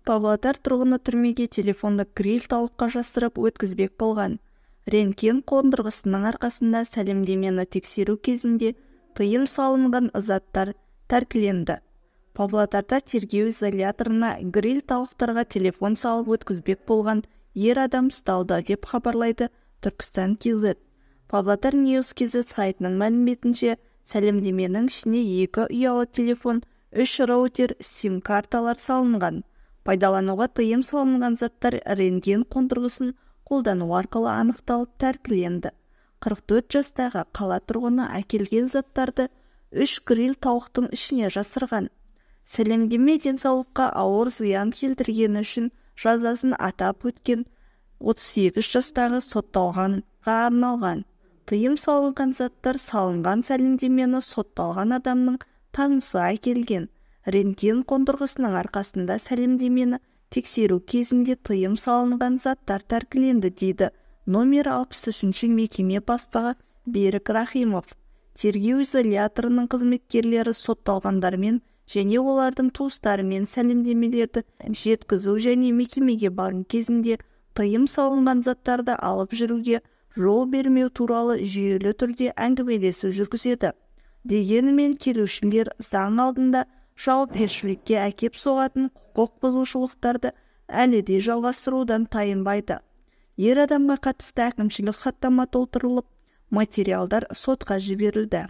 Павлодар тұрғыны түрмеге телефонды гриль тауыққа жасырып өткізбек болған. Рентген қондырғысының арқасында сәлемдемені тексеру кезінде тыйым салынған заттар тәркіленді. Павлодарда тергеу изоляторына гриль тауықтарға телефон салып өткізбек болған ер адам ұсталды, деп хабарлайды Түркістан KZ. Павлодар News KZ сайтының мәліметінше, сәлемдеменің ішіне екі ұялы телефон, үш роутер, сим-карталар салынған. Пайдалануға тыйым салынған заттар рентген қондырғысын қолдану арқылы анықталып тәркіленді. 44 жастағы қала тұрғыны әкелген заттарды үш гриль тауықтың ішіне жасырған. Сәлемдеме денсаулыққа ауыр зиян келтіргені үшін жазасын атап өткен 38 жастағы сотталғанға арналған. Тыйым салынған заттар салынған сәлемдемені сотталған адамның танысы әкелген. Рентген қондырғысының арқасында сәлемдемені тексеру кезінде тыйым салынған заттар тәркіленді, дейді номер 63-ші мекеме бастығы Берік Рахимов. Тергеу изоляторының қызметкерлері сотталғандармен және олардың туыстарымен сәлемдемелерді жеткізу және мекемеге бару кезінде тыйым салынған заттарды алып жүруге жол бермеу туралы жүйелі түрде әңгімелесу жүргізеді. Дегенімен келушілер заң алдында жауапкершілікке әкеп соғатын құқық бұзушылықтарды әлі де жалғастырудан тайынбайды. Ер адамға қатысты әкімшілік хаттама толтырылып, материалдар сотқа жіберілді.